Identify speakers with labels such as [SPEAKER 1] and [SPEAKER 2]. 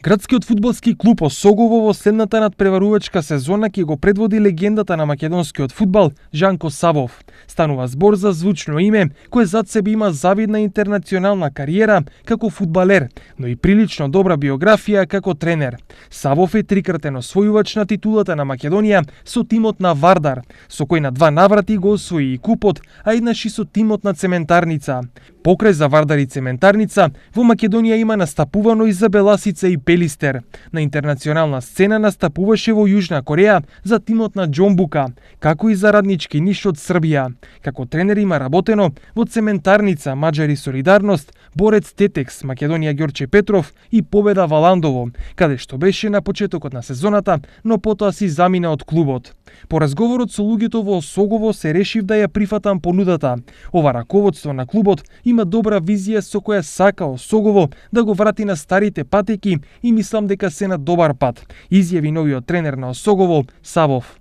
[SPEAKER 1] Градскиот фудбалски клуб Осогово во следната надпреварувачка сезона ќе го предводи легендата на македонскиот фудбал Жанко Савов. Станува збор за звучно име кое зад себе има завидна интернационална кариера како фудбалер, но и прилично добра биографија како тренер. Савов е трикратен освојувач на титулата на Македонија со тимот на Вардар, со кој на 2 наврати го освои и купот, а еднаш и со тимот на Цементарница. Покрај за Вардар и Цементарница, во Македонија има настапувано и за Беласица и Пелистер. На интернационална сцена настапуваше во Јужна Кореја за тимот на Џомбука, како и за Раднички Ниш од Србија. Како тренер има работено во Цементарница, Маđари Солидарност, Борец Тетекс, Македонија Ѓорче Петров и Победа Валандово, каде што беше на почетокот на сезоната, но потоа си замина од клубот. По разговорот со луѓето во Осогово се решив да ја прифатам понудата. Ова раководство на клубот има добра визија со која сака Осогово да го врати на старите патеки и мислам дека се на добар пат, изјави новиот тренер на Осогово Савов.